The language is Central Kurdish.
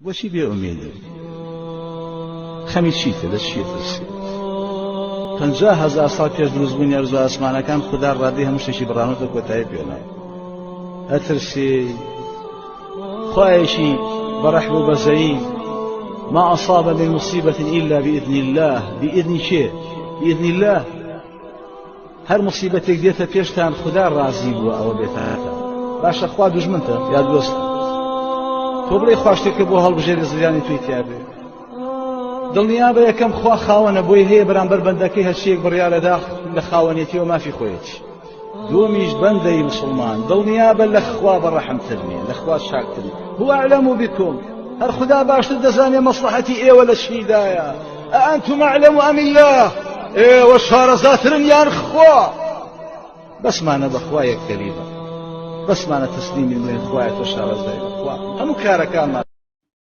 بۆچی بێ ئومێدی؟ خەمی چیتە؟ لە چی ئەترسیت؟ 50 هەزار ساڵ پێش دروستبوونی ئەرز و ئاسمانەکان خودا ڕادەی هەموو شتێکی بڕانۆتە کۆتایی پێنا. ئەترسی خوایەکی بەڕەحم و بەزەیی ما أصاب من مصيبة إلا بإذن الله بإذن کێ؟ بإذن الله هەر مصیبەتێک دێتە پێشتان خودا ڕازی بووە ئەوە بێتە باشە خوا دوژمنتە یا دۆست تۆ بڵێ خوا شتێکە بۆ هەڵبژێری زیانی توی تیابێ دڵنیا بە یەکەم خوا خاوەنە بۆی هەیە بەرامبەر بەندەکەی هەرچیەک بڕیارەدا لە خاوەنێتیەوە مافی خۆیەتی دووەمیش بەندەی مسلمان دڵنیابە لە خوا بەڕەحمتر نییە لە خوا چاکتر هو أعلم بكم هەر خودا باشتر دەزانێ مەسڵەحەتی ئێوە لە چیدایە أأنتم أعلم أم الله ئێوە شارەزاترن یان خوا بەسمانە بەخوا یەک کەلیمە بەسمانە تەسلیمی بڵێن خوایە تۆ شارەزای بەخوا هەموو کارەکانمان.